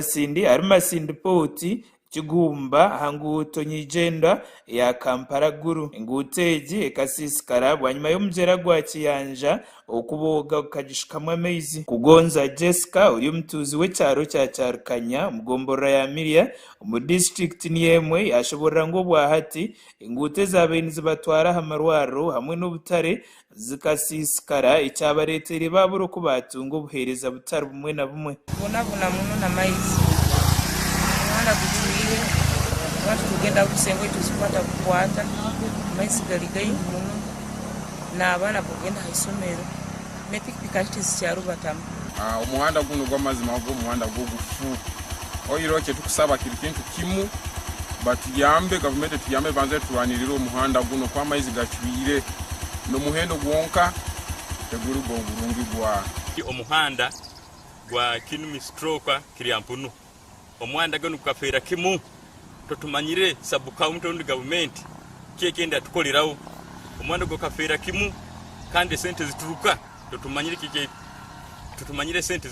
Masindi ahari Masindi Port, Kigumba aha nguuto nyeigyendwa eya Kampala-Gulu. Enguuto egi ekasiisikara bwanyima y'omugyera gwa Kiyanja okubooga gukagishukamu amaizi. Kugonza Jesca ori omutuuzi w'ekyaro kya Kyarukanya omu gomborora ya Miria omu disiturikiti niyo emwe yashoborora ngu obwahati enguuto ezabaire nizibatwara aha marwariro hamwe n'obutare zikasiisikara ekyabareeteire baabura oku baatunga obuheereza butari bumwe na bumwe. Kubonabona muno n'amaizi. Omuhanda gujwire, abantu tugenda busa engoye tuzikwata bukwata, amaizi gari gaingi muno, n'abaana kugenda aha isomero, n'epikipiki hati tizikyarubatamu. Omuhanda gunu ogw'amazima gwo muhanda gw'obufu. Oihireho kyetukusaba kiri kintu kimu, batuyambe, gavumenti etuyambe ebanze eturwanirire omuhanda gunu kuba amaizi gacwire n'omuhendo gwonka teguri gwo gurungi gwa. Omuhanda gwa Kinumi stroke Kiryampunu omuhanda gunu gukafeera kimu totumanyire sub county rundi gavumenti ki ekyenda tukoreraho omuhanda gukafeera kimu kandi esente zituruka totumanyire kiki totumanyire esente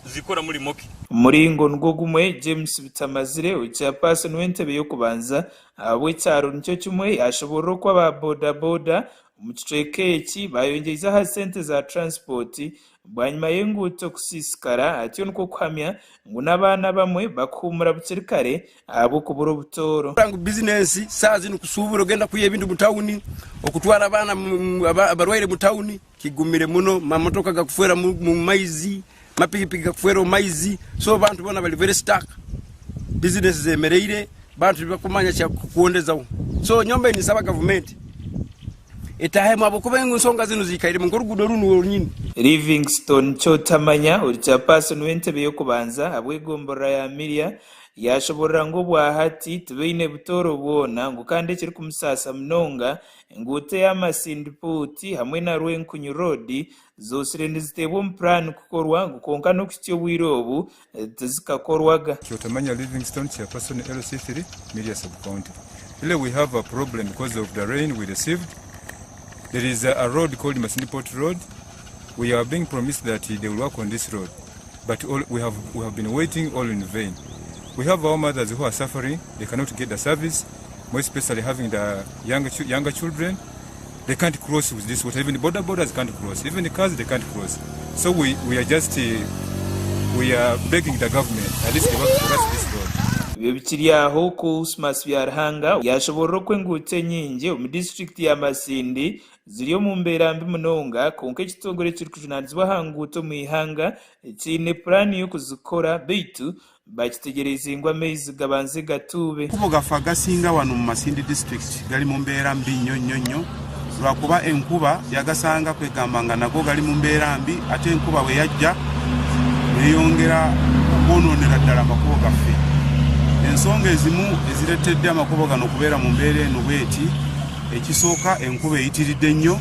zikora murimo ki. Omu muringo nigwo gumwe, James Bitamazire, ori chairperson w'entebe y'okubanza ahabw'ekyaro nikyo kimwe yashoborora oku aba boda boda omu kicweka eki bayongyeize aha sente za transport bwanyima y'enguuto kusiisikara atyo nikwo kuhamya ngu n'abaana abamwe bakuhuumura bukiri kare ahabw'okubura obutooro. Ngu bizinensi saaha zinu kusuubura ogenda kwiha ebintu mu tawuni, okutwara abaana abarwaire mu tawuni kigumire muno, mamotoka gakufeera mu maizi, mapikipiki gakufeera omu maizi, so abantu boona bari very stuck, bizinensi zemereire, bantu tibakumanya kyakukwondezaho. So nyowe mbaire ninsaba gavumenti etaahemu ahabw'okuba ensonga zinu ziikairemu nk'oruguudo runu rwonyini. Livingstone Kyotamanya ori chairperson w'entebe y'okubanza ahabw'egomborora ya Miria yashoborora ngu obwahati tibaine butooro bwona ngu kandi ekirikumusaasa munonga enguuto eya Masindi Puuti hamwe na Rwenkunyu Road zoosire niziteebwa omu puraani kukorwa ngu kwonka n'okuhitsya obwire obu tizikakorwaga. Kyotamanya Livingstone Chairperson LC3 Miria Sub County Really we have a problem because of the rain we received there is a road called Masindi Port Road we are being promised that they will work on this road but all, we, have, we have been waiting all in vain we have our mothers who are suffering they cannot get the service more especially having the younger, younger children they can't cross with this water even border borders can't cross even the cars they can't cross so we, we are just uh, we are begging the government at least they work for us this road Ebyo bikiri aho, Cosmas Byaruhanga yashoborora oku enguuto enyingi omu disiturikiti ya Masindi ziri omu mbeera mbi munonga kwonka ekitongore ekirikujunanizibwa aha nguuto omu ihanga kiine puraani y'okuzikora beitu Bakitegyereize ngu amaizi gabanze gatuube. Amakubo gaffe agasinga wano mu Masindi district gali mu mbeera mbi nnyo nnyo nnyo lwakuba enkuba yagasanga kwegamba nga nago gali mu mbeera mbi ate enkuba bweyajja neyongera okwononera ddala amakubo gaffe. Ensonga ezimu eziretedde amakubo gano okubeera mu mbeera eno bweti, ekisooka enkuba eyitiridde nnyo,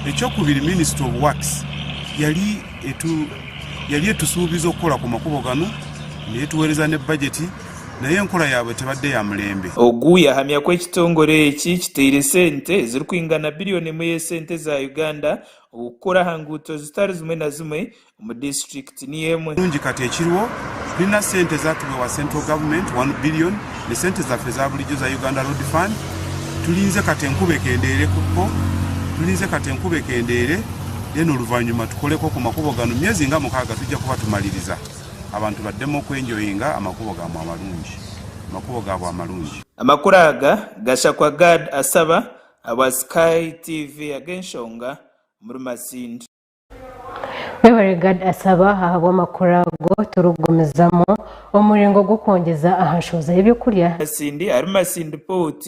ekyokubiri Ministry of Works yali etu Yali etusuubiza okukola ku makubo gano netuweereza ne bajeti naye enkola yaabwe tebadde ya mulembe. Ogu yahamya ku ekitongore eki kiteire sente ezirikwingana biriyoni emwe y'esente za Uganda okukora aha nguuto zitari zimwe na zimwe omu disiturikiti niyo emwe. Ekirungi kati ekiriho tulina sente ezatubwewa Central Government, one billion, ne sente zaffe eza bulijjo eza Uganda Road Fund. Tulinze kati enkuba ekendeereko, tulinze kati enkuba ekendeere. Then oluvanyuma tukoleko ku makubo gano myezi nga mukaga tujja kuba tumaliriza abantu baddemu okwenjoyinga amakubo gamwe amalungi amakubo gabwe amalungi. Amakuru aga gashakwa Gad Asaba ahabwa Sky TV ag'enshonga omuri Masindi. Webare Gad Asaba ahabw'amakuru ago turikugumizamu omuringo gw'okwongyeza aha nshohoza y'ebyokurya. Masindi ahari Masindi Port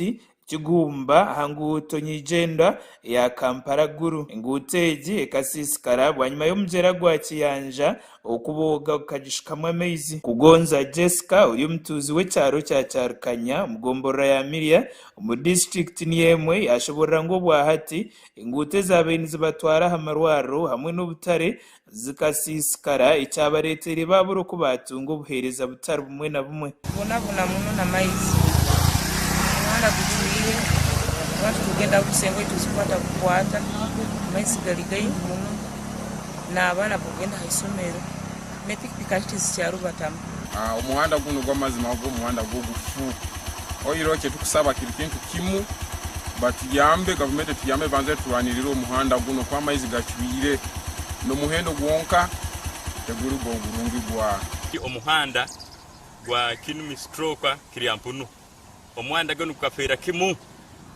Kigumba aha nguuto nyeigyendwa eya Kampala-Gulu. Enguuto egi ekasiisikara bwanyima y'omugyera gwa Kiyanja okubooga gukagishukamu amaizi. Kugonza Jesca ori omutuuzi w'ekyaro kya Kyarukanya omu gomborora ya Miria omu disiturikiti niyo emwe yashoborora ngu obwahati enguuto ezabaire nizibatwara aha marwariro hamwe n'obutare zikasiisikara ekyabareeteire baabura oku baatunga obuheereza butari bumwe na bumwe. Kubonabona muno n'amaizi. Omuhanda gujwire, abantu tugenda busa engoye tuzikwata bukwata, amaizi gari gaingi muno, n'abaana kugenda aha isomero, n'epikipiki hati tizikyarubatamu. Omuhanda gunu ogw'amazima gwo omuhanda gw'ogufu. Oihireho kyetukusaba kiri kintu kimu, batuyambe, gavumenti etuyambe ebanze eturwanirire omuhanda guno kuba amaizi gacwire n'omuhendo gwonka teguri gwo gurungi gwa. Omuhanda gwa Kinumi stroke Kiryampunu. Omuhanda gunu gukafeera kimu,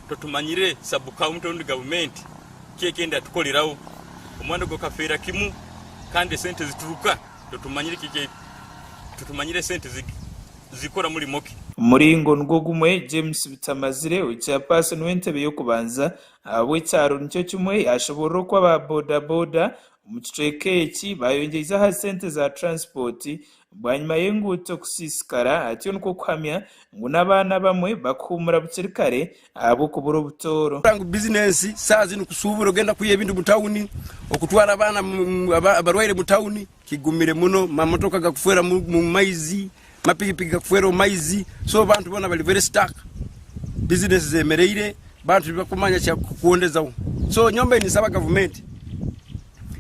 totumanyire sub county rundi gavumenti ki ekyenda tukoreraho. Omuhanda gukafeera kimu kandi esente zituruka totumanyire kiki totumanyire esente zikora murimo ki. Omuringo nigwo gumwe, James Bitamazire, Chairperson w'entebe y'okubanza ahabw'ekyaro nikyo kimwe yashoborora oku aba boda boda omu kicweka eki bayongyeize aha sente za transport Bwanyima y'enguuto kusiisikara, atyo nikwo kuhamya ngu n'abaana abamwe bakuhuumura bukiri kare ahabw'okubura obutooro. Ngu bizinensi saaha zinu kusuubura ogenda kwiha ebintu mu tawuni, okutwara abaana abarwaire mu tawuni kigumire muno, mamotoka gakufeera mu maizi, mapikipiki gakufeera omu maizi, so abantu boona bari very stuck, bizinensi zemereire, bantu tibakumanya kyakukwondezaho. So nyowe mbaire ninsaba gavumenti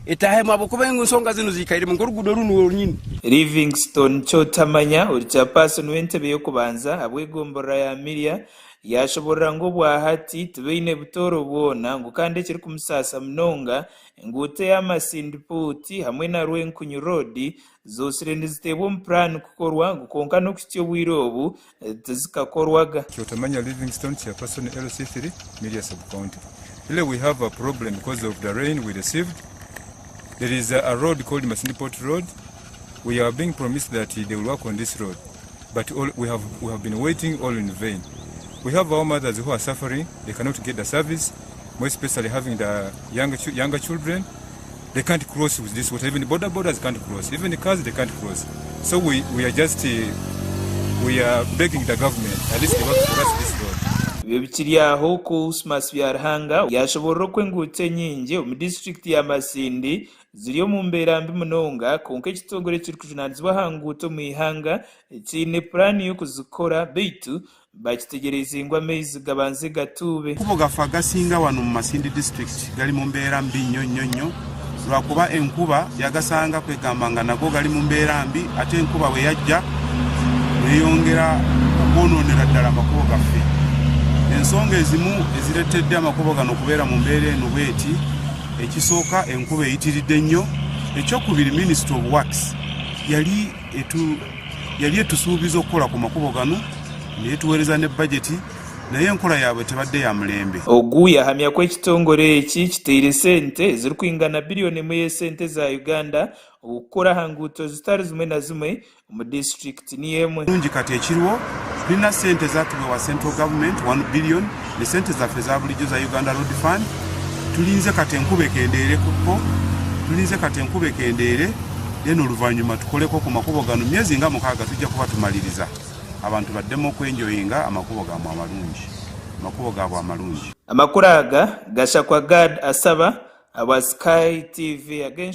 Etaahemu ahabw'okuba ensonga zinu ziikairemu nk'oruguudo runu rwonyini. Livingstone Kyotamanya ori chairperson w'entebe y'okubanza ahabw'egomborora ya Miria yashoborora ngu obwahati tibaine butooro bwona ngu kandi ekirikumusaasa munonga enguuto eya Masindi Port hamwe na Rwenkunyu Road zoosire niziteebwa omu puraani kukorwa ngu kwonka n'okuhitsya obwire obu tizikakorwaga. Kyotamanya Livingstone Chairperson LC3 Miria Sub-County Really we have a problem because of the rain we received. There is a, a road called Masindi Port Road. We are being promised that they will work on this road, but all, we, have, we have been waiting all in vain. We have our mothers who are suffering, they cannot get the service, more especially having the younger, younger children. They can't cross with this water. Even the border borders can't cross. Even the cars, they can't cross. So we, we are just, we are begging the government, at least they work for us this road. Ebyo bikiri aho, Cosmas Byaruhanga yashoborora oku enguuto enyingi omu disiturikiti ya Masindi ziri omu mbeera mbi munonga kwonka ekitongore ekirikujunanizibwa aha nguuto omu ihanga kiine puraani y'okuzikora beitu Bakitegyereize ngu amaizi gabanze gatuube. Amakubo gaffe agasinga wano mu Masindi district gali mu mbeera mbi nnyo nnyo nnyo lwakuba enkuba yagasanga kwegamba nga nago gali mu mbeera mbi ate enkuba bweyajja neyongera okwononera ddala amakubo gaffe. Ensonga ezimu eziretedde amakubo gano okubeera mu mbeera eno bweti, ekisooka enkuba eyitiridde nnyo, ekyokubiri Ministry of Works yali etu Yali etusuubiza okukola ku makubo gano n'etuweereza ne bajeti naye enkola yaabwe tebadde ya mulembe. Ogu yahamya ku ekitongore eki kiteire sente ezirikwingana biriyoni emwe y'esente za Uganda okukora aha nguuto zitari zimwe na zimwe omu disiturikiti niyo emwe. Ekirungi kati ekiriho, tulina sente ezatubwewa Central Government, one billion, ne sente zaffe eza bulijjo eza Uganda Road Fund. Tulinze kati enkuba ekendeereko, tulinze kati enkuba ekendeere. Then oluvannyuma tukoleko ku makubo gano myezi nga mukaaga tujja kuba tumaliriza abantu baddemu okwenjoyinga amakubo gamwe amalungi amakubo gaabwe amalungi. Amakuru aga gashakwa Gad Asaba ahabwa Sky TV.